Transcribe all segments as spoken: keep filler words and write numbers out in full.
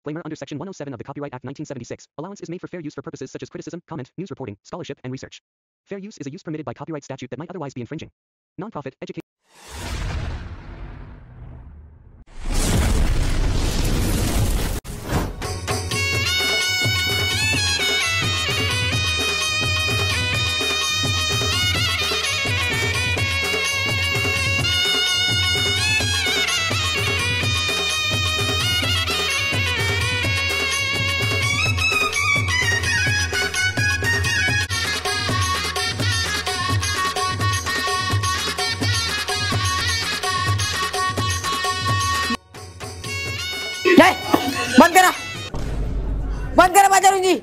Disclaimer: under Section one oh seven of the Copyright Act nineteen seventy-six, allowance is made for fair use for purposes such as criticism, comment, news reporting, scholarship, and research. Fair use is a use permitted by copyright statute that might otherwise be infringing. Non-profit education. नहीं, बंद करा, बंद करा बाजारू जी।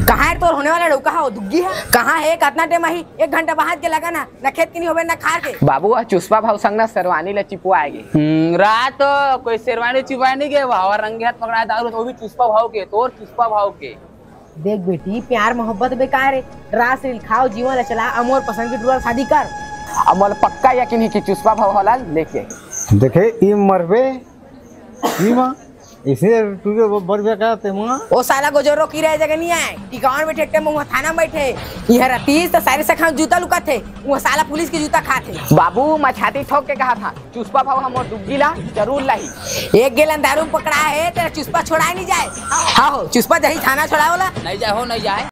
कहाँ है तोर होने वाला लौका? हो दुग्गी है, कहाँ है? कितना टाइम आही? एक घंटा बाहर के लगा ना, ना खेत के नहीं होबे ना खार के। बाबू, वह चुसपा भाव संग ना शेरवानी ले चिपवा आएगी। हम्म, रात तो कोई शेरवानी चिपवाए नहीं गए, वह और रंगे हाथ पकड़ाए दारू, तो वो भी चुसपा भाव के, तोर चुसपा भाव के। देख बेटी, प्यार मोहब्बत बेकार है। रास लील खाओ, जीवन ला चला, अमोर पसंद की टूरा शादी कर। अमोल पक्का यकीन है कि चुसपा भाव हलाल लेके। देखे, ई मरबे, ई माँ, इसे तुझे वो मरबे का ते माँ। ओ साला गोजरो की रहे जगह नहीं आए। टिकावन बैठे, एक टाइम वहाँ थाना में बैठे। यह रतीश तो सारे सखा जूता लुका थे, वो साला पुलिस की जूता खा थे। बाबू, मैं छाती ठोक के कहा था, चुसपा भाव हमर डुग्गी ला जरूर लाही। एक गैलन दारू पकड़ा है, तेरा चुसपा छोड़ाए नहीं जाए। हाँ हो, चुसपा जही थाना छोड़ाए वाला। नहीं जाए हो, नहीं जाए।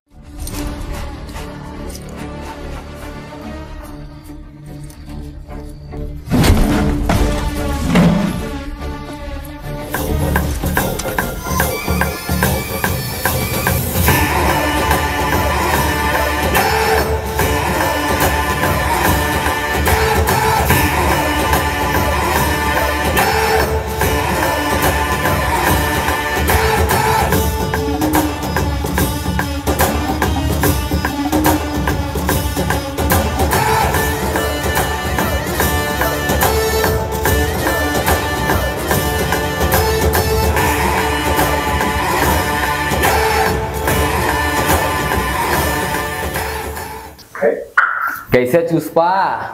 कैसे चुसपा,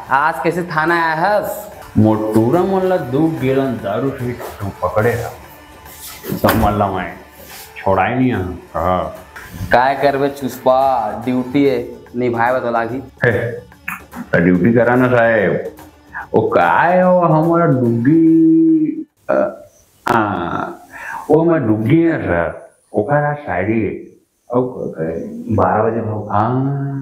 आज कैसे थाना आया हस? मोटूरा मन ला दू गैलन दारू सहित तू पकड़े रहा। सब मन ला मैं छोड़ाए नहीं हूँ। हाँ। काय करबे चुसपा, ड्यूटी है, निभाए बर तो लागही। हे, त ड्यूटी करा ना साहेब। वो काय हो, हमारा डुग्गी, अ, हाँ, वो हमारा डुग्गी है सर, ओकरा शायरी है। अउ बारह बजे भाव। हाँ,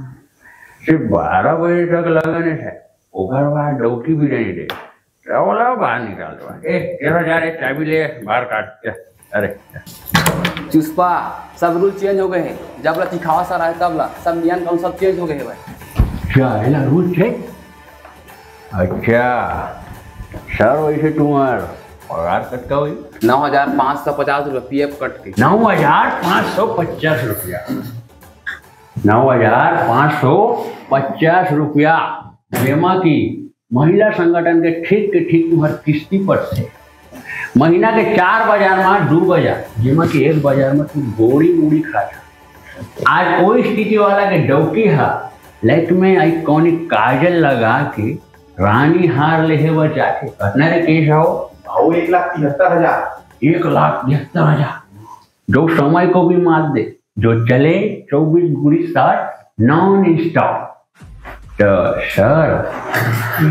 सिर्फ बारह बजे तक लगन है, ओकर बाद डौकी भी नहीं दे। ओला बाहर निकाल दो। ए, तेरा जा रे, चाबी ले, बाहर काट। जा, अरे। चुसपा, सब रूल चेंज हो गए हैं। जब ला चिखावा सर आए तब ला, सब नियम कानून सब चेंज हो गए हैं भाई। क्या है ना रूल चेंज? अच्छा सर, वैसे तुम्हार पगार कतका हुई? नौ हजार पाँच सौ पचास रुपया पीएफ कट के। नौ हजार पाँच सौ पचास रुपया। नौ हजार पाँच सौ पचास रुपया, जेमा की महिला संगठन के ठीक के ठीक तुम्हार किस्ती पर से महीना के चार बाजार में दू बाजार, जेमा की एक बाजार में तू गोड़ी मूड़ी खा जा। आज कोई स्थिति वाला के डौकी हा लैक में आइकॉनिक काजल लगा के रानी हार लेहे बर जाथे। कतना रे केस हो? भाव एक लाख तिहत्तर हजार। एक लाख तिहत्तर हजार। जो समय को भी मात दे, जो चले चौबीस गुड़ी साठ नॉन स्टॉप। तो सर,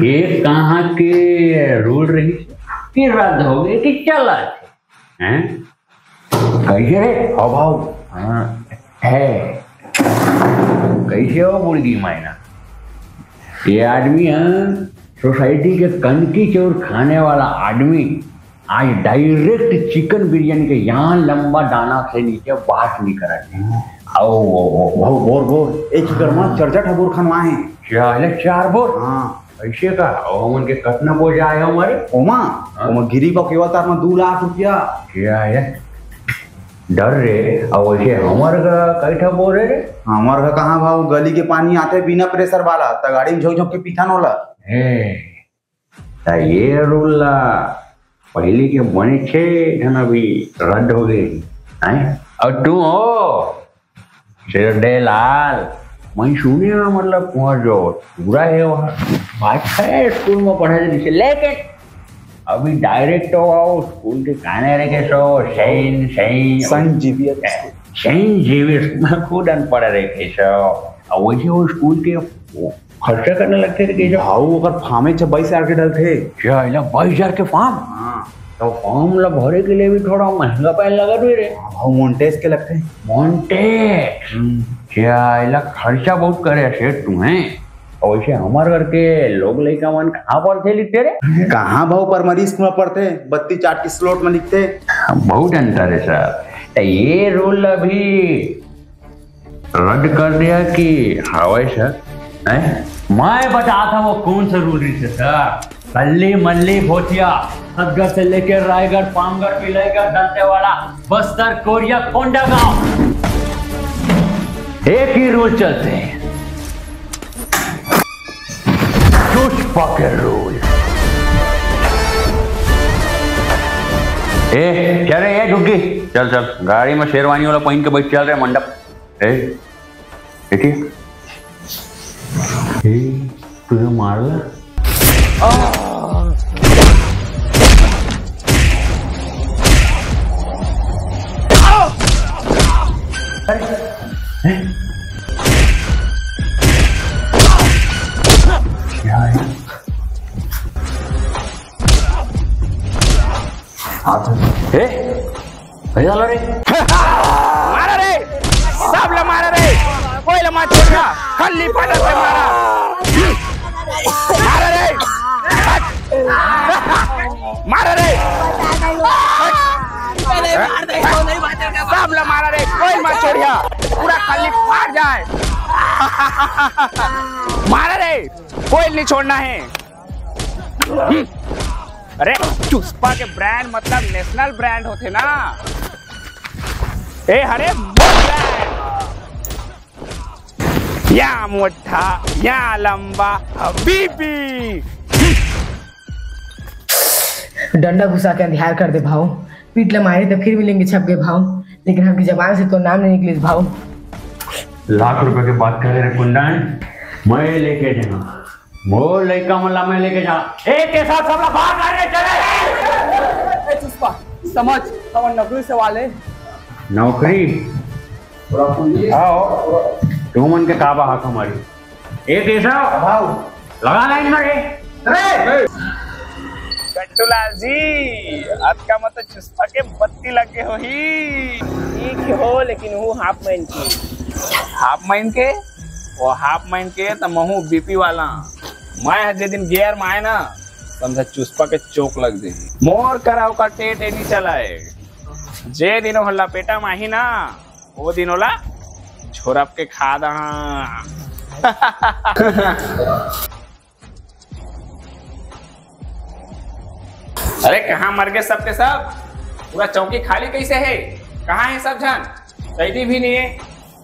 ये कहाँ के रूल रही कि रद्द हो गए कि चला थे? हैं? कैसे रे? अभाव। हाँ, है। कैसे हो बुढ़ी मायना? ये आदमी है सोसाइटी के कनकी चौर खाने वाला आदमी, आज डायरेक्ट चिकन बिरयानी के यहाँ लंबा दाना से नीचे बात नहीं करा। आओ, आओ, आओ, बोर, बोर। एक ही कर्मा चर्चा ठाकुर खानवा है। क्या है? चार बोर? हाँ। ऐसे का? ओ, हमन के कतना बोझा आया हमारे? ओमा, हाँ? ओमा गिरी बा केवल तार में दू लाख रुपया। क्या है? डर रे, अब वैसे हमर का कई ठा बोर है रे? हमर का कहाँ भाव, गली के पानी आते बिना प्रेशर वाला, त गाड़ी में झोंक झोंक के पीथन होला। हे, त ये रूल ला पहले के बने छे, है ना, अभी रद्द हो गए, हैं? और तू हो, सिरडे लाल, मैं सुने ना, मतलब, वहाँ जो पूरा है, वहाँ बात है, स्कूल में पढ़े थे, लेकिन अभी direct तो आओ, स्कूल के काने रखे सो, Saint, Saint, Saint Xavier school. Saint Xavier school में खुद अनपढ़ रखे सो। और वैसे वो स्कूल के वो खर्चा करने लगते थे, केशव। भाऊ, ओकर फार्मे छ बाईस हजार के डलथे। क्या, इला बाईस हजार के फार्म? हाँ। तो फार्म ला भरे के लिए भी थोड़ा महंगा पैन लगा दे रे। हाँ, भाऊ, मॉन्टेस के लगथे। मॉन्टेस? हम्म। क्या, इला खर्चा बहुत करे सेठ तुम्हें? और वैसे हमारे घर के लोग लइका मन कहाँ पढ़थे लिखथे रे? कहाँ भाऊ, प्राइमरी स्कूल में पढ़थे, बत्ती चाट के स्लॉट में लिखथे। बहुत अंतर है सर। तो ये रूल अभी रद्द कर दिया कि हवय सर? हैं? मैं बताता वो कौन सा रूल रहिथे सर। कल्ली मल्ली भोटिया, सतगढ़ से लेकर रायगढ़, पामगढ़, बिलाईगढ़, दंतेवाड़ा, बस्तर, कोरिया, कोंडागांव, एक ही रूल चलथे। चुस्पा के रूल। ए, चल रे, ए, झुग्गी, चल, चल, गाड़ी में शेरवानी वाला पहिन के बैठ, चल रे मंडप। ए, देखिए। ए, तुझे मार ला। अरे, हैं? क्या है? हाथ में। ए? भैया ला रे। मारा रे, सब ला मारा रे, कोई ला मत छोड़ना, खल्ली पाटा से मारा। मारा रे, मारा रे। सब ला मारा रे, कोई मत छोड़िया, पूरा खल्ली फाट जाए। मारा रे, कोई नहीं छोड़ना है। अरे, चुस्पा के ब्रांड मतलब नेशनल ब्रांड होथे ना। ए, अरे, मोर ब्रांड। या मोटा, या लंबा, हबीबी। डंडा घुसा के अंधियार कर दे भाव। पीट ले मारे तो फिर भी लेंगे छप गए भाव, लेकिन हमकी जबान से तो नाम नहीं निकले भाव। लाख रुपए के बात करे रे कुंदन, मैं लेके जाना। मोर लइका मन ला मैं लेके जा। एक के साथ सब ला बाहर काट के चले। ए चुस्पा, समझ, हमन नौकरी से वाले। नौकरी? आओ, तुमन के का बा हक हमारी? एक ऐसा भाव। लगा लाइन में रे। रे! गट्टू लाल जी, अतका मत चुस्पा के बत्ती लग गए होही। ठीक हो, लेकिन वो हाफ माइंड के। हाफ माइंड के? वो हाफ माइंड के त महू बीपी वाला। मैं ह जे दिन गियर में आए ना, समझा चुस्पा के चोक लग जाही। मोर करा ओकर टेटे नहीं चलाए। जे दिन ओह लपेटा में आही ना, वो दिन ओला झोरप के खा दहा। अरे कहाँ मर गए सब के सब? पूरा चौकी खाली कैसे है? कहाँ है सब जन? कैदी भी नहीं है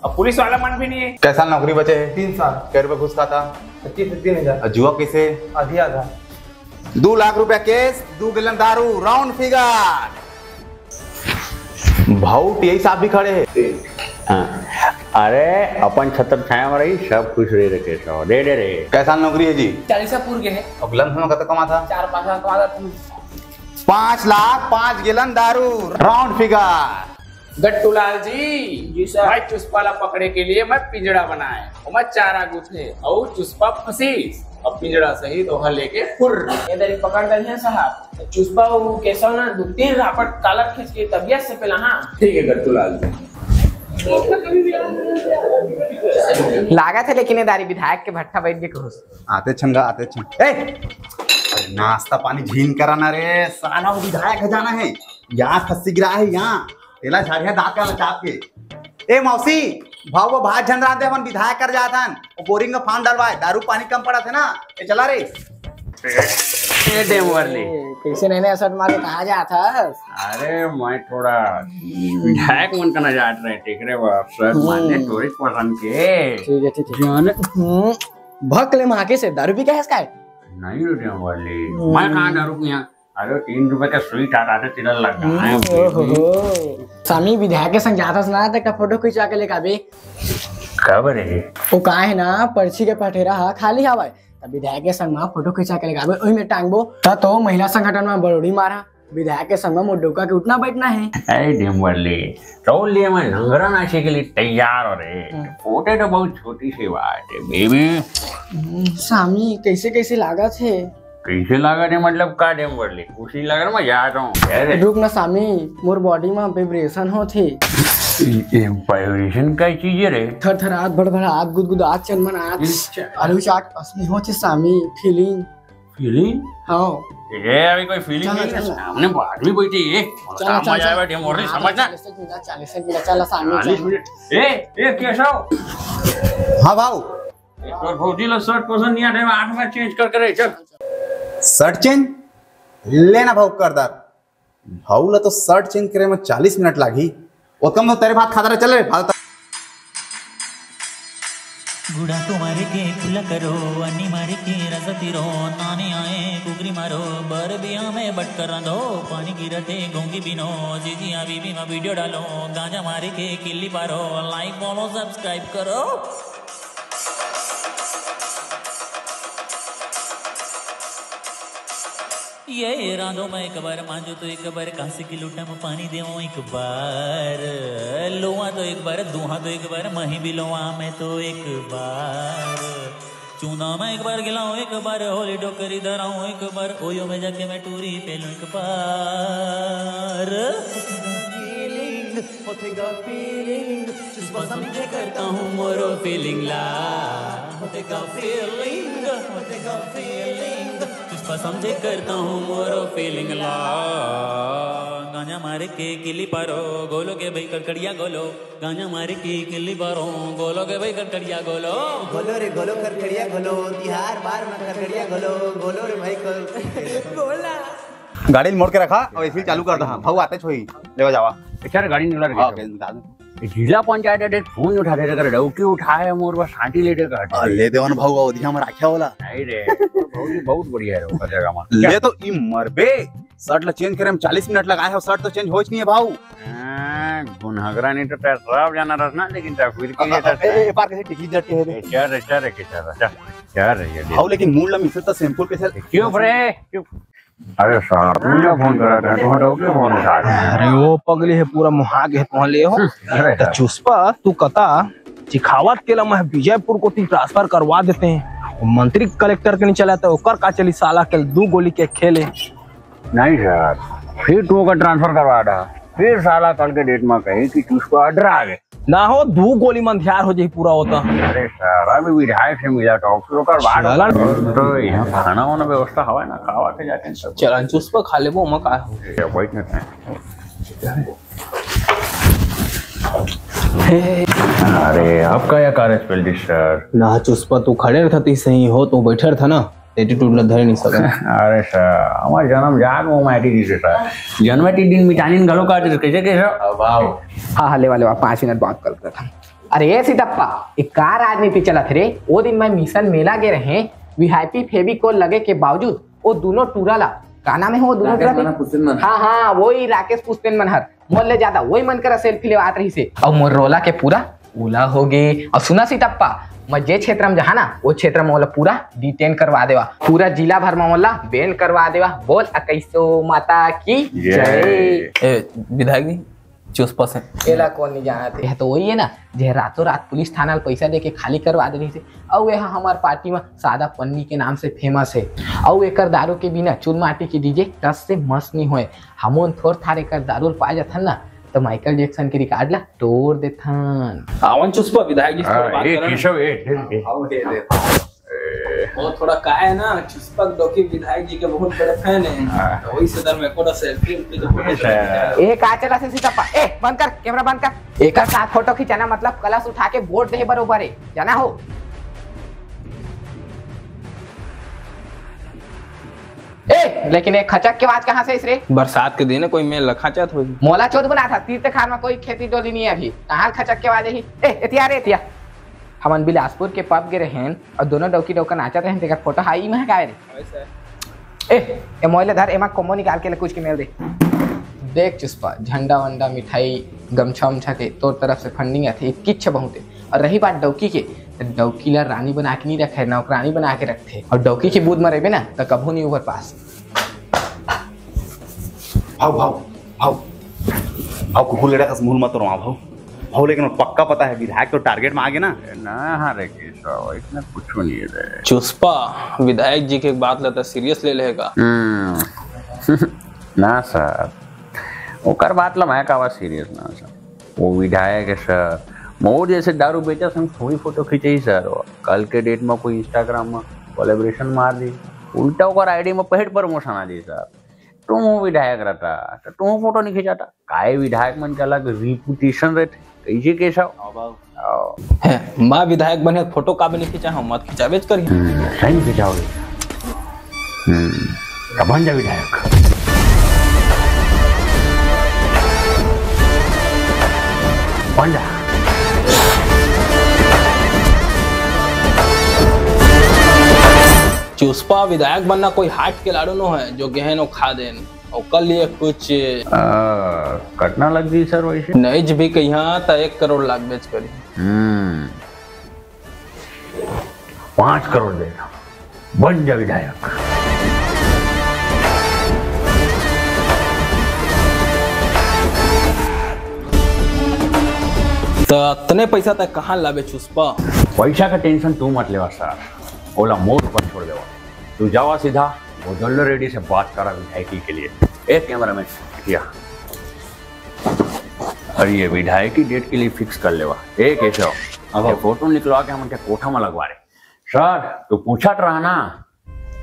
और पुलिस वाला मन भी नहीं है। कैसा नौकरी बचे है? तीन साल। कै रुपए घूस खाता? पच्चीस से तीन हजार। और जुआ कैसे? आधी आधा। दो लाख रुपया कैश, दो गैलन दारू, राउंड फिगर। भाऊ टीआई साहब भी खड़े हैं। हाँ। अरे अपन छत्र छाया में रही, सब खुश रही रखे सो। दे दे रे। कैसा नौकरी है जी? चालीस पूर गए है। और गैलन में कत कमा था? चार पाँच लाख कमा था। पाँच लाख, पाँच गैलन दारू, राउंड फिगर। गट्टू लाल जी, जी सर। भाई चुस्पा ला पकड़े के लिए मैं पिंजड़ा बनाए, ओमा चारा गुथे, और चुस्पा फंसी, अब पिंजड़ा सहित ओहा लेके फुर्र। ये दरी पकड़ दे हैं साहब। चुस्पा वो केसव ना दो तीन रापट कालर खींच के तबियत से पहला, हाँ। ठीक है गट्टू लाल जी। लागत है लेकिन ये दारी विधायक के भट्ठा बैठ के खुश। आते छन गा, आते छन। ए! अरे नाश्ता पानी झीन करा ना रे, साला वो विधायक है जाना है। यहाँ खस्सी गिरा है यहाँ। तेला झाड़िया दांत का चाप के। ए मौसी, भाव वो भात झन रांधे, अपन विधायक कर जात हन। वो बोरिंग में फार्म डलवाए, दारू पानी कम पड़ा थे ना। ए चला रे। ए डेमवरली। ए, कैसे नैने असर मारे कहाँ जात हस? अरे मैं थोड़ा विधायक मन का ना जात रहे, ठीक रे बाप, सर हम्म। माने टूरिस्ट पसंद के। ठीक है, ठीक है। जाने हम्म, भक ले माँ के से दारू पी के हंस का है? नहीं रे डेमवरली, हम्म। मैं कहाँ दारू पिया? अरे तीन रुपए का स्वीट आता था, तेरा लगा है। हम्म, ओहो। स्वामी विधायक के संग जात हस ना, त का फोटो खिंचवा के लेके आबे। कब रे? वो का है ना, पर्ची के पठेरा हा खाली हवाए, त विधायक के संग म फोटो खिंचा के लगाबे, ओही में टांगबो। त तो महिला संगठन म बरोड़ी मारा, विधायक के संग म मोर डौका के उठना बैठना हे। ए डेमवरली, तोर लिए मैं लंगरा नाचे के लिए तैयार हो रे। हम्म। फोटो तो बहुत छोटी सी बात है, बेबी। हम्म, सामी, कैसे कैसे लागत हे? कैसे लागत हे मतलब का डेमवरली? खुशी लागत, मैं जा रहा हूँ। अरे। रुक ना सामी, मोर बॉडी म वाइब्रेशन होत हे। ये वाइब्रेशन का चीज है रे? थरथरात, भड़भड़ात, गुदगुदात, चनमनात, अच्छा। आलू चाट असली होत हे सामी, फीलिंग। फीलिंग? हाँ। ये अभी कोई फीलिंग चला, नहीं है, चला। सामने आदमी बैठी है। चला, काम चला, आ जाएगा, चला। डेमवरली, हाँ, समझ ना। चालीस मिनट, चालीस मिनट, चला सामी, चालीस चला। मिनट। ए, ए, केशव। हाँ भाऊ। ए, तोर भौजी ला शर्ट पसंद नहीं आते, आठ बार चेंज कर करे, चल। Shirt change? लेना भाऊ करदार। भाऊ ला तो शर्ट चेंज करे में चालीस मिनट लागी। वो कम तो तेरे भात खाता रहे, चल रे, भात। गुड़ा को मारे के खुला करो, अन्नी मारे के रस तिरो, नाने आए कुकरी मारो, बर बिया में बटकर रांधो, पानी गिरते गोंगी बिनो, जीजी अभी भी मैं वीडियो डालो, गांजा मारे के किल्ली पारो, लाइक फॉलो सब्सक्राइब करो। ये रांधो मैं एक बार, मांजो तो एक बार, कांसे की लोटा में पानी देवो एक बार, लोआ तो एक बार, दुहा तो एक बार, मही भी लोआ मैं तो एक बार। चूना मैं एक बार गिलाऊं एक बार, होली डोकरी धराऊं एक बार, ओयो में जाके मैं टूरी पेलूं एक बार। फीलिंग, होतेगा फीलिंग, चुस्पा समझे करता हूँ मोरो फीलिंग ला। होतेगा फीलिंग, होतेगा फीलिंग, चुस्पा समझे करता हूँ मोरो फीलिंग ला। गांजा मारे के किली पारो, गोलो के भाई कड़कड़िया गोलो। गांजा मारे के किली पारो, गोलो के भाई कड़कड़िया गोलो। गोलो रे गोलो कड़कड़िया गोलो, तिहार बार में कड़कड़िया गोलो, गोलो रे भाई गोलो। गोला। गाड़ी ल मोड़ के रखा और एसी चालू कर दहा, भाऊ आते छोई लेवा जावा। अच्छा रे, गाड़ी निकला हाँ, रखी। निकाल दो। जिला पंचायत अड्डे फोन उठा दे कर डौकी उठाए मोर बस सांटी ले दे कर। आ, ले देवन भाऊ, अवधिया में राख्या वाला। नहीं रे, बहुत, बहुत बढ़िया है वो जगह में। ले तो ई मरबे, शर्ट ला चेंज करे में चालीस मिनट लगाए हो, शर्ट तो चेंज होच नहीं है भाऊ। हाँ, घुनहगरा नहीं तो तेरा सब जाना रस ना, लेकिन तस्वीर के लिए ए, ए, ए, पार कैसे टिकली जट के है रे? ए, चल रे, चल रे, के चल रे, चल, चल रे, ये ले। भाऊ, लेकिन मूड ला मिसे तो सैंपल कैसे? चुप रे, चुप। अरे साहब, तू क्या फोन करा था? तुम्हारा डॉक्टर फोन उठा रहा है। अरे वो पगली है, पूरा मुहा के तुहा ले हो। अरे त यार। चुस्पा, तू कता चिखावत के ला मैं विजयपुर कोती ट्रांसफर करवा देते हैं। वो मंत्री कलेक्टर के नहीं चला था, ओकर का चली साला के दू गोली के खेले। नहीं सर, फिर तू ओकर ट्रांसफर करवा रहा, फिर साला कल के डेट में कही कि चुस्पा डरा गए। ना हो, दू गोली मन धियार हो जाई पूरा होता। अरे सर, अभी विधायक से मिला था, फिर ओकर बाद साला तो यहाँ खाना वाना व्यवस्था हवा ना, खावा के जाके सब। चलन चुस्पा खा लेबो, ओमा का हो। ये बैठ ना। अरे, आपका या कार स्पेल दिस सर? ना चुस्पा, तू खड़े रहता ती सही हो, तू बैठे रहता ना, एटीट्यूड ला धरे नहीं सका। अरे सर, हमार जन्म जात में एटीट्यूड है सर। जन्म के दिन मिटानिन गलो का दिस, कैसे, कैसे? अब आओ। हाँ, हाँ, लेवा, लेवा, पाँच मिनट बात कर लेता। अरे ए सीतप्पा, एक का राजनीति चलत रे? ओ दिन मैं मिशन मेला गे रहे, वीआईपी फेविकोल लगे के बावजूद ओ दोनों टूरा ला, का नाम है वो दोनों राकेश टूरा के? मनहर, पुष्पेन मनहर। हाँ, हाँ, वही राकेश पुष्पेन मनहर। मोर ले ज्यादा वही मन करा सेल्फी लेवात रहिसे। अउ मोर रोला के पूरा ओला हो गे। अउ सुना सीतप्पा, मैं जे क्षेत्र में जहा ना, वो क्षेत्र में ओला पूरा डिटेन करवा देवा, पूरा जिला भर में ओला बैन करवा देवा। बोल अकैसो माता की जय। जय। ए, विधायक जी, चुस्पा से। एला कोन नहीं जानत हे? यह तो वही है ना, जे रातों रात पुलिस थाना ल पैसा दे के खाली करवा दे रहिसे। अउ यह हमार पार्टी में सादा पन्नी के नाम से फेमस है। अउ एकर दारू के बिना चुन माटी के डीजे टस से मस नहीं होए। हमन थोर थार एकर दारू ल पा जाथन ना, तो माइकल जैक्सन के रिकॉर्ड ला तोड़ देथन। आवन चुस्पा, विधायक जी से हाँ, बात ए, करन। केशव, ए, ए, ए। हाँ, ए, ए। वो थोड़ा का है ना, चुस्पा डौकी विधायक जी के बहुत बड़े फैन है। हाँ। तो वही से दर में कोड़ा सेल्फी उल्फी तो बहुत अच्छा। ए, का चला से सीतप्पा? ए, बंद कर, कैमरा बंद कर। एकर साथ फोटो खिंचाना मतलब कलश उठा के वोट दे बरोबर है, जाना हो। ए, लेकिन एक खचक के आवाज कहाँ से आइस रे? बरसात के दिन कोई मेल ल खचत होही। मोला चोद बना था, तीर तखार में कोई खेती डोली नहीं है अभी। कहाँ खचक के आवाज ही? ए, एतिया रे, एतिया। हमन बिलासपुर के पब गे रहेन अउ दोनों डौकी डौका नाचत रहेन, तेकर फोटो हाई महकाए रे। ए, ए मोबाइल धर, एमा कोमो निकाल के ले कुछ के मेल दे। देख चुस्पा, झंडा वंडा, मिठाई, गमछा उमछा के तोर तरफ से फंडिंग आथे, किच्छ बहुते। अउ रही बात डौकी के, त डौकी ला रानी बना के नहीं रखे, नौकरानी बना के रखथे। और डौकी के बूथ में रहिबे ना, त कभू नहीं उभर पास। भाव, भाव, भाव, भाव, कुकुर लेड़ा कस मुंह मत तोड़वा भाव। भाव, लेकिन पक्का पता है, विधायक तो टारगेट में आ गए ना। ना, हाँ रे केशव, इसमें कुछ नहीं है रे। चुस्पा, विधायक जी के एक बात ला त सीरियस ले लेगा। हम्म। ना सर, ओकर बात ला मैं कावा सीरियस ना सर। वो विधायक है सर, मोर जैसे दारू बेचा संग थोड़ी फोटो खींचे ही सर। वो कल के डेट में कोई इंस्टाग्राम में कोलैबोरेशन मार दी, उल्टा ओकर आईडी में पेड प्रमोशन आ जाई सर। तुम विधायक रहता तो तुम फोटो नहीं खिंचाता। काय विधायक मन के अलग रिपुटेशन रहते, कैसे केशव? आओ। है, मैं विधायक बने फोटो काबर नहीं खिंचा हूँ, मत खिंचाबेच करिए। हम्म, सही में खिंचाओगे। हम्म, तो बन जा विधायक। बन जा। चुस्पा, विधायक बनना कोई हाट के लाडू नो है जो गहन वो खा देन। ओकर लिए कुछ आ, कतना लग गई सर वैसे? नइज भी कहिया त एक करोड़ लागबेच करी। हम्म, पाँच करोड़ देना, बन जा विधायक। त अतने पैसा तक कहाँ लाबे चुस्पा? पैसा का टेंशन तू मत लेवा सर, ओला मोर पर छोड़ देवा। तू जावा सीधा वो जल्लो रेड्डी से बात करा विधायकी के लिए। एक कैमरा मैन किया। अरे ये विधायकी डेट के लिए फिक्स कर लेवा। ए केशव, अब ये फोटो निकलवा के हमन के कोठा में लगवा रहे। सर, तू पूछत रहा ना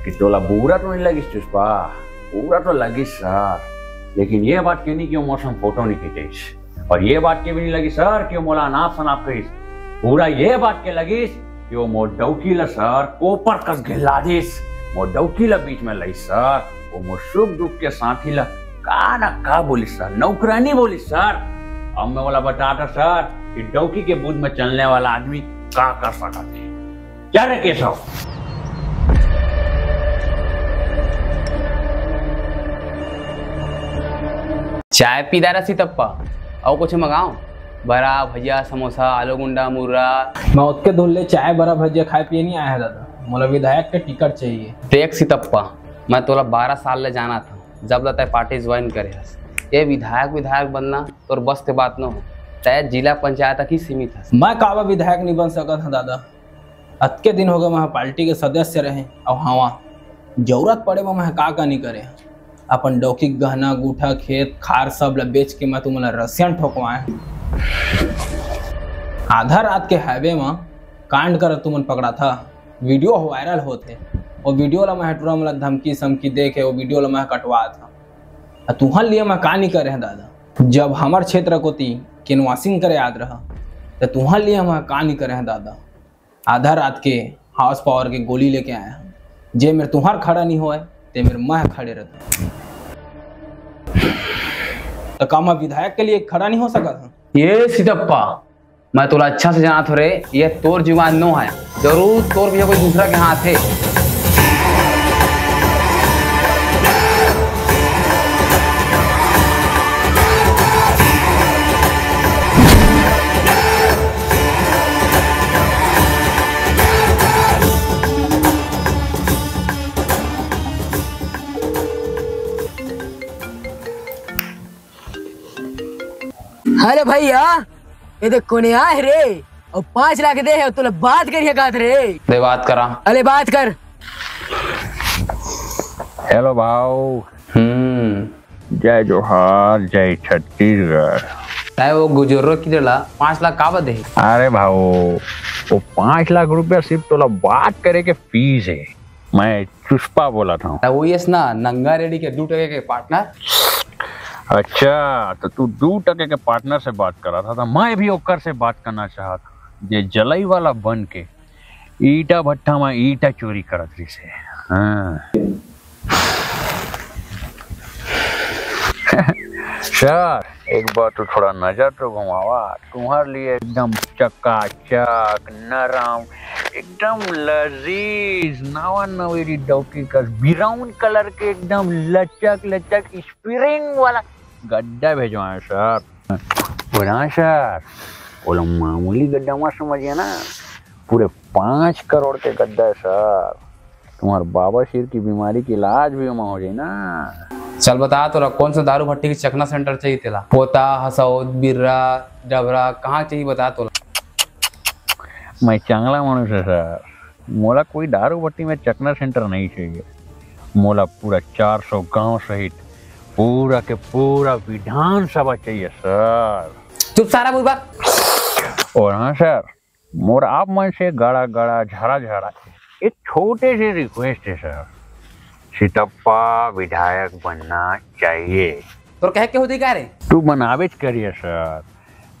कि तोला बुरा तो नहीं लगिस चुस्पा, बुरा तो लगिस सर, लेकिन ये बात के नहीं कि वो मोर संग फोटो नहीं खींचिस, और ये बात के भी नहीं लगिस सर कि वो मोला अनाप शनाप कहिस। बुरा ये बात के लगिस कि वो मोर डौकी ला सर कोपर कस घेला दिस, मोर डौकी ला बीच में लइस सर, वो मोर सुख दुख के साथी ला का ना का बोलिस सर, नौकरानी बोलिस सर। अब मैं ओला बताता सर कि डौकी के बूथ में चलने वाला आदमी का कर सकत है। क्या रे केशव? चाय पी डारा सितप्पा, अउ कुछ मंगाओ? बरा, भजिया, समोसा, आलू गुंडा, मुर्रा। मैं ओतके धुन ले चाय, बरा, भजिया खाए पिए नहीं आया है दादा, मोला विधायक के टिकट चाहिए। देख सितप्पा, मैं तोला बारह साल ले जाना था, जब ले तै पार्टी ज्वाइन करे हस। ये विधायक, विधायक बनना तोर बस के बात न हो, तै जिला पंचायत तक ही सीमित हस। मैं काबर विधायक नहीं बन सकत हूँ दादा, अतके दिन हो गए मैं पार्टी के सदस्य रहे, अउ हवा जरूरत पड़े में मैं का का नहीं करे। अपन डौकी के गहना गूठा, खेत खार सब ल बेच के मैं तुमन ला रसियन ठोकवाए। आधा रात के हाईवे में कांड करत तुमन पकड़ा था, वीडियो वायरल होत हे। वो वीडियो ला मैं टूरा मन ला धमकी समकी दे के वो वीडियो ला मैं कटवा था। आ तुहर लिए मैं का नहीं करे हैं दादा, जब हमर क्षेत्र कोती कैनवासिंग करे आत रहा, त तुहर लिए मैं का नहीं करे हैं दादा। आधा रात के हाउस पावर के गोली लेके आया हूँ। जे मेर तुहार खड़ा नहीं होए, ते मेर मैं खड़े रहता। तो का मैं विधायक के लिए खड़ा नहीं हो सकत हूँ? ये सितप्पा, मैं तोला अच्छा से जानत हो रे, ये तोर जुबान नो है, जरूर तोर भैया कोई दूसरा के हाथ है। अरे भैया, ये देख कोने आए रे, और पाँच लाख दे है, तोला बात करिए कहत रे। दे बात करा। अरे बात कर। हेलो भाव। हम्म। जय जोहार, जय छत्तीसगढ़। तै वो गुजर्रो की ला पाँच लाख काबर दे? अरे भाव, वो पाँच लाख रुपया सिर्फ तोला बात करे के फीस है। मैं चुस्पा बोलत हूँ। त वो यस ना, नंगा रेडी के दू टके के पार्टनर। अच्छा, तो तू दू टके के पार्टनर से बात करा था, तो मैं भी ओकर से बात करना चाहत हूँ, जे जलई वाला बन के ईटा भट्ठा में ईटा चोरी करत रहिस हे। हाँ। सर, एक बार तो थोड़ा नजर तो घुमावा, तुम्हारे लिए एकदम चकाचक, नरम, एकदम लजीज, नवा नवेरी डौकी कस, ब्राउन कलर के एकदम लचक लचक स्प्रिंग वाला गड्डा भेजवाए सर। बोला सर, बोला मामूली गड्डा मत समझिए ना, पूरे पाँच करोड़ के गद्दा है सर। तुम्हार बाबा शेर की बीमारी के इलाज भी ओमा हो जाए ना। चल बता, तोला कौन सा दारू भट्टी के चखना सेंटर चाहिए तेला? पोता, हसौद, बिर्रा, डबरा, कहाँ चाहिए बता तोला? मैं चांगला मानुष है सर, मोला कोई दारू भट्टी में चखना सेंटर नहीं चाहिए। मोला पूरा चार सौ गांव सहित पूरा के पूरा विधानसभा चाहिए सर। चुप सारा बुड़बक। और हाँ सर, मोर आप मन से गड़ा गड़ा झरा झरा एक छोटे से रिक्वेस्ट है सर, सितप्पा विधायक बनना चाहिए। तोर कहे के होती का रे? तू बनावेच करिए सर,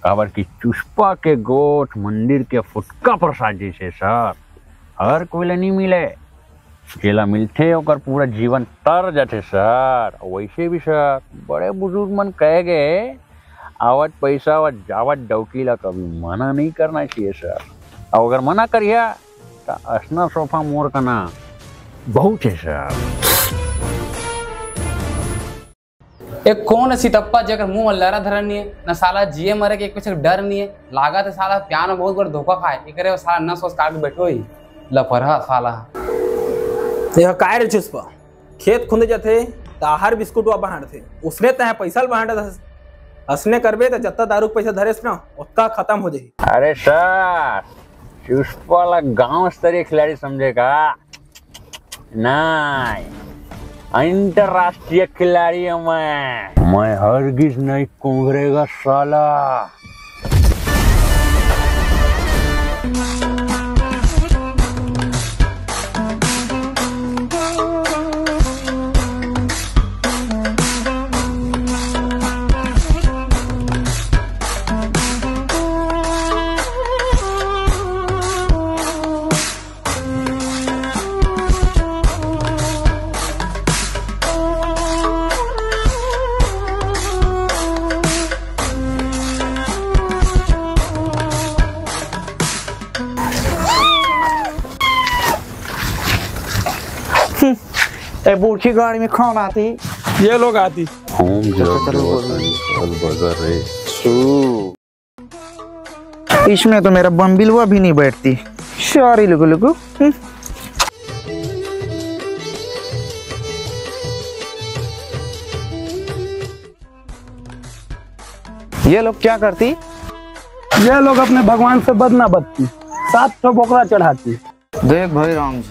काबर कि चुस्पा के गोठ मंदिर के फुटका प्रसाद जैसे सर, हर कोई ला नहीं मिले। जेला मिलथे ओकर पूरा जीवन तर जाथे सर। वैसे भी सर, बड़े बुजुर्ग मन कहे गए, आवत पैसा आवत जावत डौकी ला कभी मना नहीं करना चाहिए सर। और अगर मना करिया तो असना सोफा मोर का ना बहुत है सर। ए कोन सितप्पा जेकर मुंह म लरा धरन नहीं है, न साला जिए मरे के एक पैसा डर नहीं है। लागत है साला प्यार में बहुत बड़ धोखा खाए, एकरे साला न सोच काट के बैठो ही लपरहा साला। यह काय रे चुस्पा, खेत खुंदे जाथे त आहार बिस्कुट वा बांटथे, उसने तय पैसा ल बांटत हस। असने करबे त जत्ता दारू के पैसा धरेस ना, ओतका खत्म हो जाही। अरे सर, चुस्पा ला गांव स्तरीय खिलाड़ी समझे का? नहीं, अंतर्राष्ट्रीय खिलाड़ी हूँ मैं। मैं हरगिज नहीं कुंगरेगा साला। ए बूढ़ी गाड़ी में कौन आती? ये लोग आती। होम जॉब चलो, बोल। अलबजर रे। इसमें तो मेरा बम्बिलवा भी नहीं बैठती। सॉरी लुगु लुगु। हम्म। ये लोग क्या करती? ये लोग अपने भगवान से बदना बदती, सात सौ बोकरा चढ़ाती। देख भाई राम जी,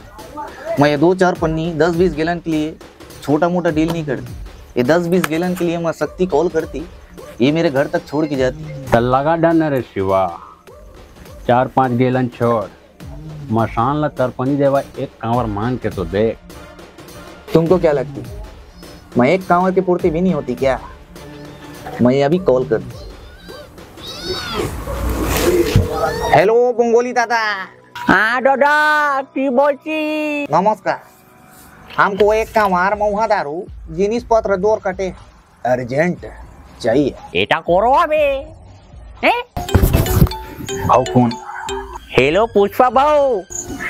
मैं ये दो चार पन्नी दस बीस गैलन के लिए छोटा मोटा डील नहीं करती। ये दस बीस गैलन के लिए मैं शक्ति कॉल करती, ये मेरे घर तक छोड़ के जाती। त लगा डन रे शिवा, चार पांच गैलन छोड़, मसान ला तरपनी देवा एक कांवर मांग के तो देख। तुमको क्या लगती, मैं एक कांवर की पूर्ति भी नहीं होती क्या? मैं अभी कॉल करती। हेलो बंगोली दादा। हाँ दादा, की बोलती? नमस्कार। हमको एक कांवर महुआ दारू, जिनिस पत्र दो कट्टे अर्जेंट चाहिए। एटा करो अबे। हैं? भाऊ फोन। हेलो पुष्पा भाऊ।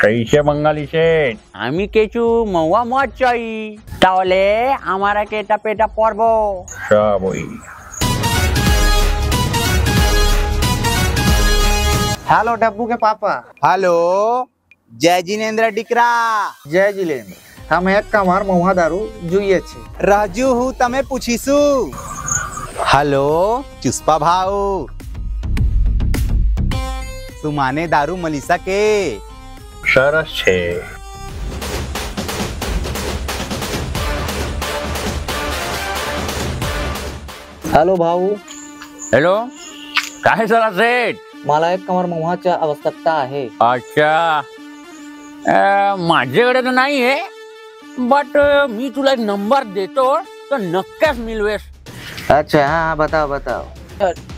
कैसे बंगाली सेठ? আমি কিছু মহুয়া মদ চাই, তাহলে আমার একটা পেটা পড়বো। সব ওই। हेलो डब्बू के पापा। हेलो। जय जिनेंद्र डिकरा। जय जिलेंद्र। हम एक कमार महुआ दारू जुइए छे। राजू हूँ तमे पूछीसु। हेलो चुस्पा भाऊ, सुमाने दारू मलिसा के? सरस छे। हेलो भाऊ। हेलो, काय झाला सेठ? मला एक कमर महुआच्या आवश्यकता आहे। अच्छा, अ, माझ्याकडे तर नाही आहे, बट मी तुला एक नंबर देतो, तर नक्कीच मिळवेस. अच्छा, हा, हा, बताओ, बताओ.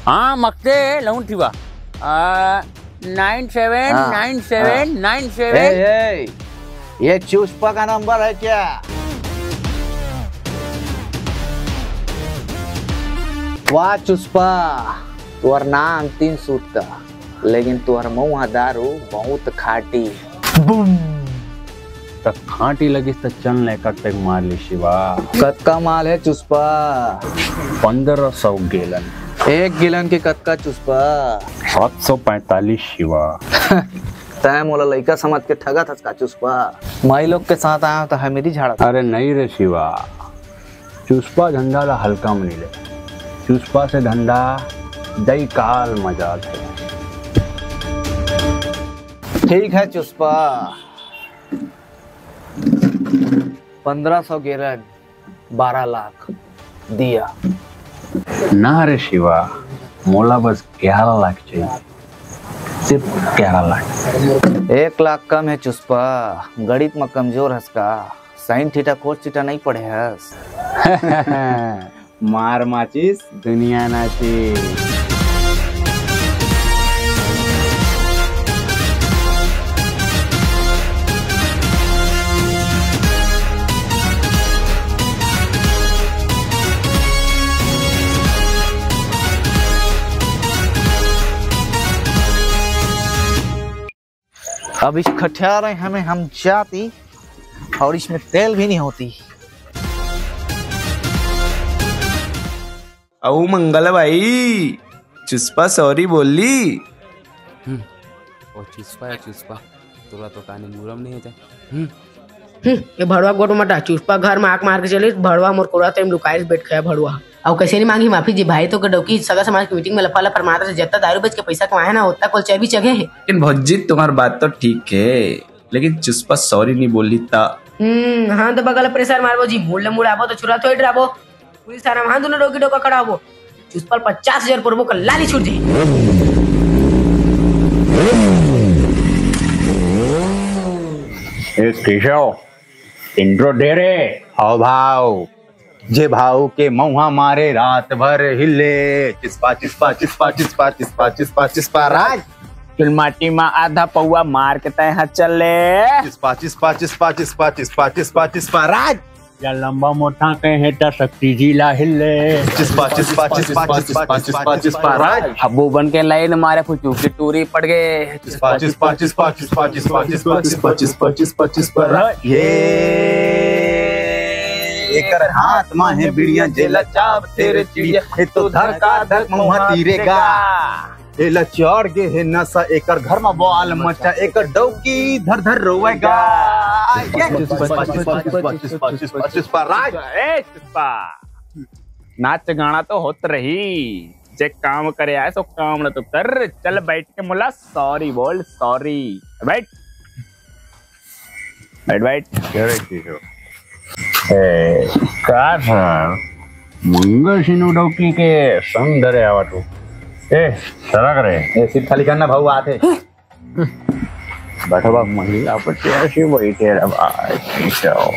हा, मग ते लावून ठेवा. अ, nine seven nine seven nine seven. ए, ए, ये चुस्पा का नंबर है क्या? वाह चुस्पा, तोर नाम तीन सूत का, लेकिन तोर मऊहा दारू बहुत खाटी. बूम. त खांटी लगिस त चल ने कट तक मार ली शिवा. कतका माल है चुस्पा? पंद्रह सौ गैलन. एक गैलन के कतका चुस्पा? सात सौ पैंतालीस शिवा. तैं मोला लइका समझ के ठगत हस का चुस्पा? माई लोग के साथ आया तो है मेरी झाड़ा। अरे नहीं रे शिवा, चुस्पा धंधा ला हल्का में नहीं ले। चुस्पा से धंधा दई काल मजा थे। ठीक है चुस्पा, पंद्रह सौ गेरन, बारह लाख दिया। ना रे शिवा, मोला बस ग्यारह लाख चाहिए, सिर्फ ग्यारह लाख। एक लाख कम है चुस्पा, गणित में कमजोर हस का? साइन थीटा कोस थीटा नहीं पढ़े हस? मार माचिस दुनिया नाची। अब इस खटियार में हमें हम जाती और इसमें तेल भी नहीं होती। अऊ मंगल भाई, चुस्पा सॉरी बोल ली। हम्म, ओ चुस्पा है चुस्पा, तोला तो कानी मुरम नहीं है। हम्म। हम्म, ये भड़वा गोट मटा, चुस्पा घर में आंख मार के चलिस, भड़वा मोर कोरा तेम लुकाइस बैठ गया भड़वा। अउ कैसे नहीं मांगी माफी जी भाई, तो के डौकी सगा समाज के मीटिंग में लफा लफर मारत रहे, जत्ता दारू बेच के पैसा कमाए ना, ओत्ता कोल चर्बी चघे हे। लेकिन भौजी, तुम्हार बात तो ठीक है, लेकिन चुस्पा सॉरी नहीं बोली ता। हम्म, हाँ तो बगल प्रेशर मारबो जी, मुड़ ले मुड़ आबो तो छुरा थोड़ी डराबो। पुलिस थाना में हाँ दोनों डौकी डौका खड़ा होबो। चुस्पा पचास हजार परबो का लाली छूट जी। ए केशव, इंट्रो दे रे। आओ भाव, जे भाव के मऊहा मारे रात भर हिले। चिस्पा चिस्पा चिस्पा चिस्पा चिस्पा चिस्पा चिस्पा राज। चुलमाटी मा आधा पौवा मार के तय हा चले। चिस्पा चिस्पा चिस्पा चिस्पा चिस्पा चिस्पा चिस्पा राज। या लंबा मोटा के हे त शक्ति जी ला हिले। चिस्पा चिस्पा चिस्पा चिस्पा चिस्पा चिस्पा राज। हब्बू बन के लाइन मारे फुचू की टूरी पड़ गए। चिस्पा चिस्पा चिस्पा चिस्पा चिस्पा चिस्पा चिस्पा चिस्पा चिस्पा चिस्पा राज। ये एकर हाथ मा हे बिड़िया जेला चाब तेरे चिड़िया, हे तो धड़का धक मुहा तीरेगा। एला चढ़ गे हे नशा, एकर घर मा बवाल मचा, एकर डौकी धर धर रोवेगा। ये चिस्पा, चिस्पा, चिस्पा, चिस्पा, चिस्पा, चिस्पा, राज। ए, चिस्पा। नाच गाना तो होत रही, जे काम करे आए सो काम न तो कर। चल बैठ के मोला सॉरी बोल, सॉरी। बैठ। बैठ, बैठ। क्या रे केशव? ए, का सर? मंगल सिन्हा डौकी के संग धरे आवत हो। ए, सरक रे। ए, सीट खाली करना भाऊ, आत हे। बैठो बाबू। महिला पर चेयर से बैठे रे भाई, केशव।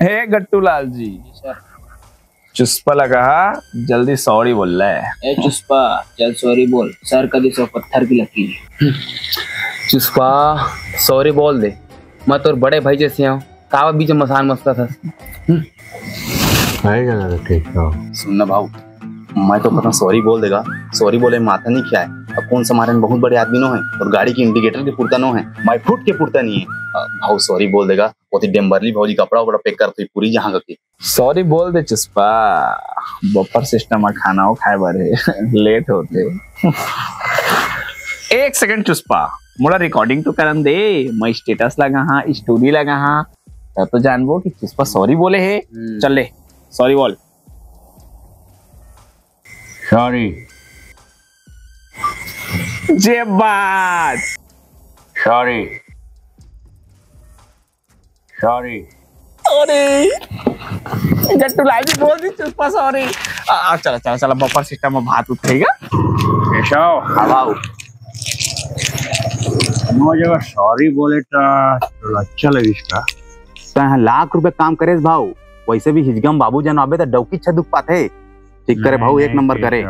हे गट्टू लाल जी। चुस्पा लगा हा, जल्दी सॉरी बोल ले। ए चुस्पा, चल सॉरी बोल, सर कदी सौ पत्थर की लकीर। चुस्पा, सॉरी बोल दे, मैं तोर बड़े भाई जैसे हूँ, कावा बीच में मसान मस्ता था। हम्म। आएगा ना रखे, हाँ। सुन ना भाऊ, मैं तो पता सॉरी बोल देगा, सॉरी बोले माथा नहीं क्या है, अब कौन सा मारे में बहुत बड़े आदमी नो है और गाड़ी की इंडिकेटर के पुरता नो है, मैं फुट के पुरता नहीं है। अ, भाऊ सॉरी बोल देगा, वो थी डेम्बरली भाऊ जी कपड़ा उपड़ा पैक कर, तो पूरी जहाँ का की सॉरी बोल दे चुस्पा, बफर सिस्टम में खाना वो खाए बर हे, लेट होते। एक सेकंड चुस्पा, मोला रिकॉर्डिंग तो करन दे, मैं स्टेटस लगा हाँ, स्टोरी लगा हाँ, तब तो जानबो कि चुस्पा सॉरी बोले हे। हम्म। चल ले, सॉरी बोल। सॉरी। जे बात। सॉरी। सॉरी। सॉरी। गट्टू लाल जी बोल दी चुस्पा सॉरी। आ, आ, चला, चला, चला, बफर सिस्टम में भात उठेगा। केशव, हाँ बाबू। वो जगह सॉरी बोले तो थोड़ा अच्छा लगिस का। तैं लाख रुपए काम करेस भाऊ, वैसे भी हिजगम बाबू जन आबे तो डौकी छा दुख पाते। ठीक करे भाऊ, एक नंबर करे।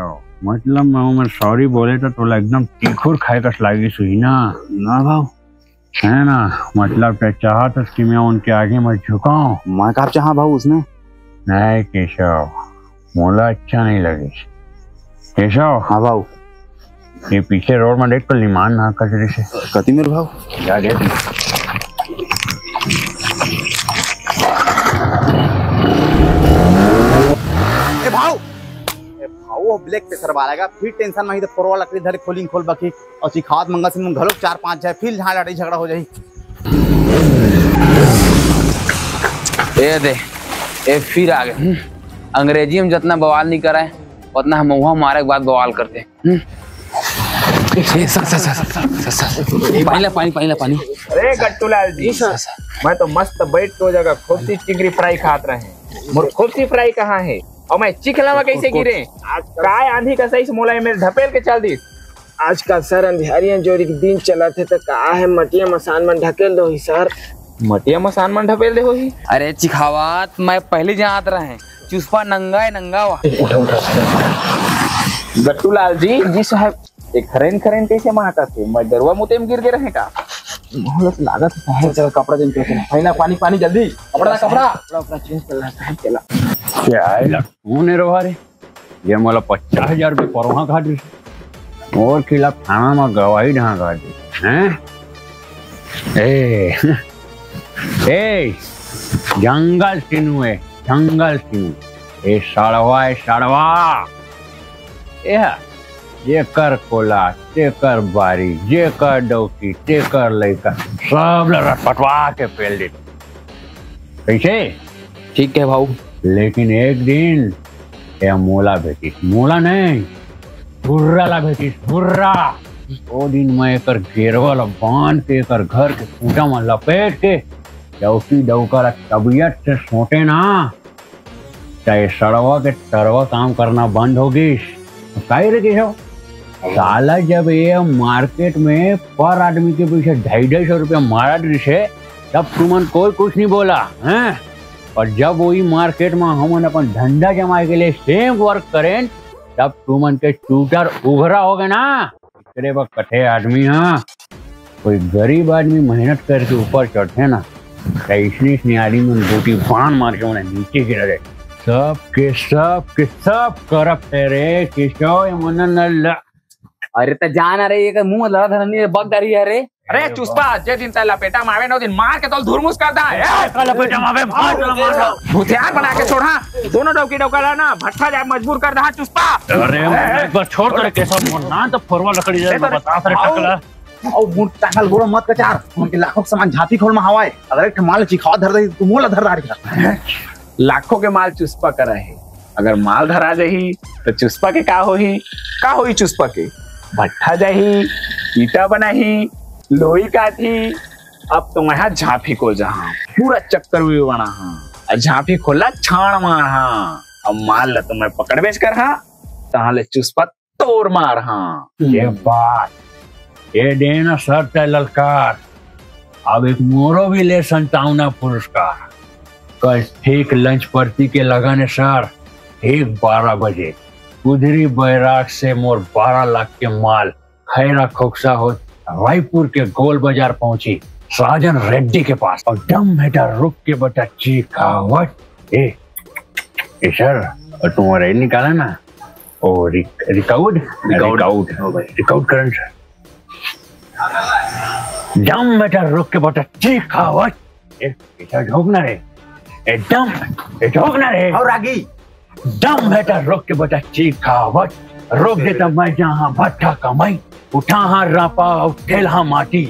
मतलब मैं, मैं सॉरी बोले तो तोला एकदम तीखुर खाए कस लागिस हुई ना। ना भाऊ। है ना, मतलब तैं चाहत हस कि मैं उनके आगे मैं झुकाऊं? मैं का चाहा भाऊ उसने? नहीं केशव, मोला अच्छा नहीं लगे। केशव। हाँ भाऊ। ये पीछे रोड में देख तो लीमान ना कचरे से। कति मेरे भाऊ? जा देख। ए भाऊ, ए भाऊ, वो ब्लैक पेसर वाला का फिर टेंशन में ही तो फोरवा लकड़ी धरे खोलिंग खोल बकी। और सिखावत मंगल सिंह घलोक चार पांच जाए, फिर झाड़ लड़ाई झगड़ा हो जाही। ए दे, ए फिर आ गए। हम्म, अंग्रेजी में जितना बवाल नहीं कराए, उतना हम महुआ मारे के बाद बवाल करते हैं। हम्म। ए, sir, sir, sir, sir, sir, sir, पानी ला, पानी, पानी ला, पानी। अरे गट्टूलाल जी, सर, सर। मैं तो मस्त बैठ के वो जगह खोपसी चिंगरी फ्राई खात रहे। मोर खोपसी फ्राई कहाँ है? और मैं चिखला में कैसे गिरे? काय आंधी का सही से मोला एमे ढपेल के चल दिस। आजकल सर अंधियारी अंजोरी के दिन चलत हे, त का हे, मटिया मसान मन ढकेल दो ही सर। मटिया मसान मन ढपेल दे होही। अरे चिखावत, मैं पहले जानत रहे, चुस्पा नंगा है, नंगा हुआ। गट्टूलाल जी। जी साहब। एक खरेन खरेन कैसे महकत हे? मैं गरुआ मुते में गिर गे रहे का? मोहलत लागत हे। चल, चल, कपड़ा दिन पे। पहला पानी, पानी जल्दी। कपड़ा, कपड़ा। कपड़ा, कपड़ा चेंज कर ला, साहब, चला। क्या है लटकून है रवा रे? ये मोला पचास हजार रुपये परवाह खा दिस। मोर खिलाफ थाना में गवाही ढांका दिस, हैं? ए, ए, जंगल सिनु है, जंगल सिनु। ए सड़वा, ए सड़वा। ए हा, जेकर कोला, तेकर बारी, जेकर डौकी, तेकर लइका, सब ल रटपटवा के पेल दे। कैसे? ठीक है भाऊ। लेकिन एक दिन ए मोला भेटिस, मोला नहीं, बुर्रा ला भेटिस, बुर्रा। ओ दिन मैं एकर गेरवा ला बांध के एकर घर के खूंटा में लपेट के डौकी डौका ला तबियत से सोटे ना, चाहे सड़वा के तरवा काम करना बंद हो गिस। काहे रे केशव? साला जब ये मार्केट में पर आदमी के पीछे ढाई ढाई सौ रुपया मारा रिसे, तब तुमन कोई कुछ नहीं बोला, हैं? और जब वही मार्केट में हमन अपन धंधा जमाए के लिए सेम वर्क करें, तब तुमन के चूटर उघरा हो गए ना। एकरे बर कथे आदमी हा, कोई गरीब आदमी मेहनत करके ऊपर चढ़थे ना, त इसने इसने आदमी मन गोटी बाण मार के उन्हें नीचे गिरा दे। सब के सब के सब करप्ट है रे केशव, ये मनन न ल- अरे त जान रे, ये मुंह लड़ा धरनी बग डरी है रे। अरे चुस्पा, जे दिन तैं लपेटा में आवे ना, ओ दिन मार के तोल धुरमुस कर दा। ए, का लपेटा में आवे, मार के मार दा। भूतियार बना के छोड़ा। दोनों डौकी डौका ला ना, भट्ठा जाए मजबूर कर दा, चुस्पा। अरे, एक बार छोड़ कर केशव, मोर नान तो फोरवा लकड़ी जाए, ए, तो बता, अरे, आओ। टकला। अउ मुंह टांगल गोरो मत कचार, उनके लाखों के सामान झांपी खोल में हवाए। अगर एक ठो माल चिखावा धर दे, तू मोला धर दारी कर। लाखों के माल चुस्पा करा है, अगर माल धरा जाही तो चुस्पा के का होही? का होही चुस्पा के? भट्ठा जाही, ईटा बनाही, लोई काटही। अब तो मैं हा झांपी को जहा पूरा चक्कर भी बना हा, और झांपी खोला छाण मार हा। अब माल ला तो मैं पकड़ बेच कर हा, तहां ले चुस्पा तोर मार हा। ये बात, ये देना सर तय ललकार। अब एक मोरो भी ले संतावना पुरस्कार। कल ठीक लंच पार्टी के लगाने सर, ठीक बारह बजे उधरी बैराग से मोर बारह लाख के माल खैरा खोखसा हो रायपुर के गोल बाजार पहुंची, साजन रेड्डी के पास। और दम बेटा रुक के बेटा चीखावत। ए, ए सर, और तुम्हारा ये निकाला ना, ओ रिक-, रिकाउड, रिकाउड। रिकाउड। ओ भाई। रिकाउड करन सर। दम बेटा रुक के बेटा चीखावत। ए, बेटा झोंक ना रे। ए, दम, ए, झोंक ना रे। और रागी। दम बेटा रुक के बेटा चीखावत। रोक देता मैं जहां भट्ठा कमाई। उठा हां रापा और ठेल हां माटी।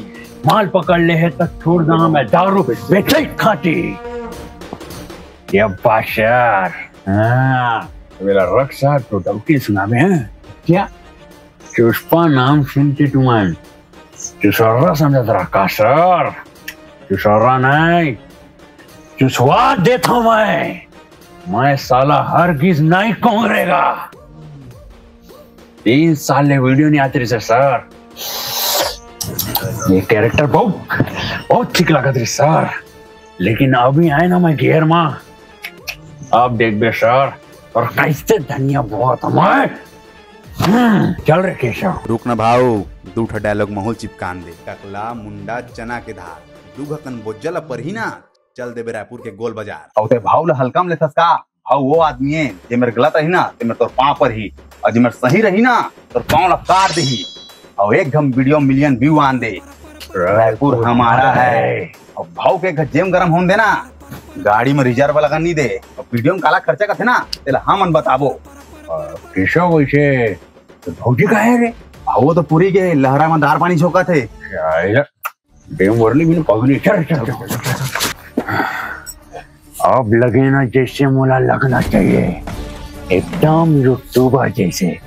माल पकड़ ले है तो छोड़ दा मैं दारू बेचे खाटी। ये बादशाह। हाँ, मेरा रक्षा तो डौकी सुनावे हैं। क्या? चुस्पा नाम सुन के तुमन चुसर्रा समझत रहा का सर? चुसर्रा नहीं, चुसवा देता हूं मैं। मैं साला हरगिज नहीं कोंगरेगा। तीन साल ले वीडियो नहीं आती रही सर। ये कैरेक्टर बहुत, बहुत ठीक लगत रही सर, लेकिन अभी आए ना मैं गेयर में, अब देख बे सर, और कैसे धनिया बहुत हमारे। हम्म, चल रे केशव। रुक ना भाऊ, दू ठो डायलॉग महूल चिपकान दे। टकला मुंडा चना के धार, दू घकन बोज्जा ला परही ना, चल देबे रायपुर के गोल बाजार। अउ ते भाव ला हल्का में लेथस का? भाव वो आदमी है, जे मेर गलत रही ना, ते मेर तोर पाँव परही, और जे मेर सही रही ना, तोर पाँव ला काट देही। और एक घम वीडियो मिलियन व्यू आन दे, रायपुर हमारा है। और भाव के घर जेम गरम होन देना, गाड़ी में रिजर्व लगा नहीं दे, और वीडियो में काला खर्चा करथे ना, तेला हमन बताबो। और ऐसा वैसे तो भौजी का है रे? हाँ, वो तो पूरी के लहरा में दार पानी झोंका थे। बेम वरली मैंने पगनी। चल, चल, चल, चल। अब लगे ना जैसे मोला लगना चाहिए, एकदम यूट्यूबर जैसे।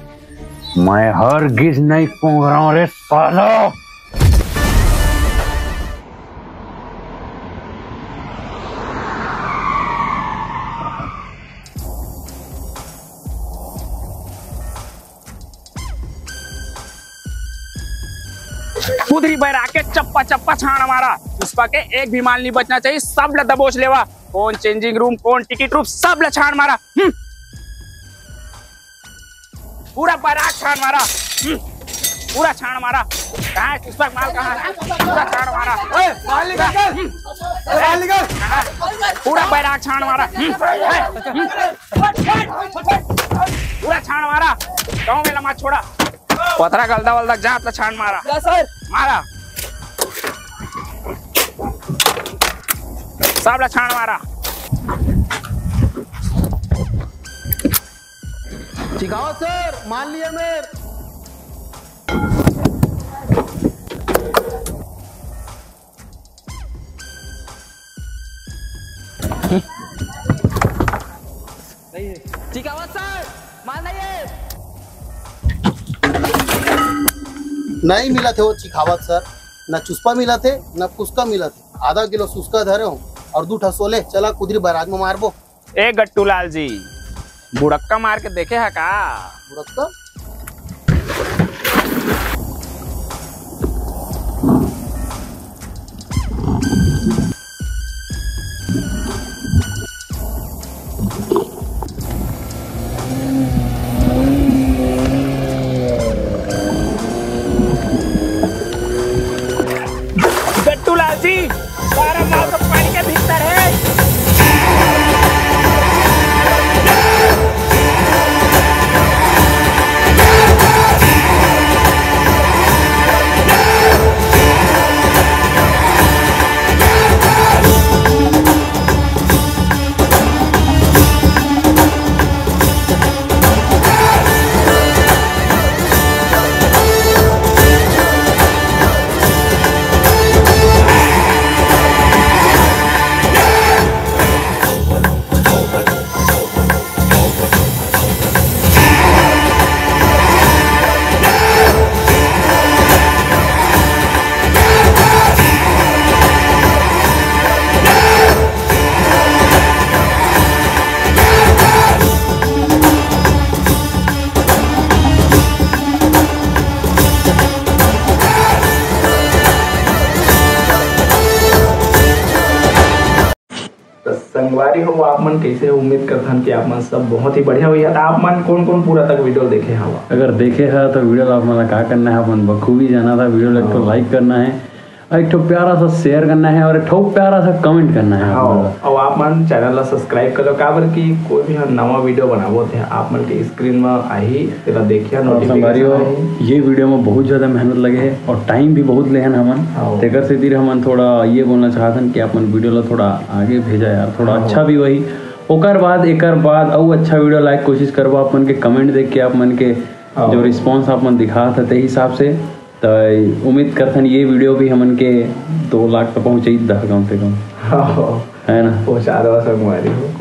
मैं हर गिज नहीं पोंग रहा हूँ रे साला। कुदरी बैराग के चप्पा चप्पा छाण मारा। पुष्पा के एक भी माल नहीं बचना चाहिए, सब ला दबोच लेवा। कौन चेंजिंग रूम, कौन टिकट रूम, सब ला छाण मारा। हम्म। पूरा बैराग छाण मारा। हम्म। पूरा छाण मारा। कहाँ है पुष्पा का माल, कहाँ है? पूरा छाण मारा। ए, बाहर निकल। हम्म। बाहर निकल। पूरा बैराग छाण मारा। हम्म। हम्म। पूरा छाण मारा। गाँव में लमा छोड़ा। पथरा गलदा वलदा जात ला छाण मारा। या सर। मारा। सब ला छाण मारा। चिखावत सर, मान लिया मैं। चिखावत सर, माल नहीं है। नहीं मिला थे वो चिखावत सर, ना चुस्पा मिला थे, ना फुसका मिला थे। आधा किलो सुस्का धरे हो और दू ठा सोले, चला कुदरी बैराज में मारबो। ए गट्टू लाल जी, बुड़क्का मार के देखे हा का? बुड़क्का? गट्टू लाल जी, बारह माल तो पानी के भीतर है। त संगवारी हो, आप मन कैसे हो? उम्मीद करथन कि आप मन सब बहुत ही बढ़िया होइहा। त आप मन कौन कौन पूरा तक वीडियो देखे हवा? अगर देखे हा तो वीडियो ला आप मन ला का करना है, अपन बखूबी जाना था, वीडियो ला एक ठो हाँ। लाइक करना है, एक ठो प्यारा सा शेयर करना है और एक ठो प्यारा सा कमेंट करना है आप मन ला। हाँ, और आप मन चैनल ला सब्सक्राइब कर लो, काबर कि कोई भी हम नवा वीडियो बनाबो थे, आप मन के स्क्रीन में आही, तेला देखिया, और नोटिफिकेशन संगवारी हो, आही। ये वीडियो में बहुत ज्यादा मेहनत लगे है और टाइम भी बहुत लेहन हमन। हाँ। तेकर सेती हमन थोड़ा ये बोलना चाहतन कि आप मन वीडियो ला थोड़ा आगे भेजा यार, थोड़ा हाँ। अच्छा भी वही। ओकर बाद, एकर बाद अउ अच्छा वीडियो लाए के कोशिश करबो आप मन के कमेंट देख के, आप मन के हाँ। जो रिस्पॉन्स आप मन दिखात हे, ते हिसाब से। त उम्मीद करथन ये वीडियो भी हमन के दो लाख तक पहुँचाई दा कम से कम। हाँ। है ना? पहुँचा देवा संगवारी हो।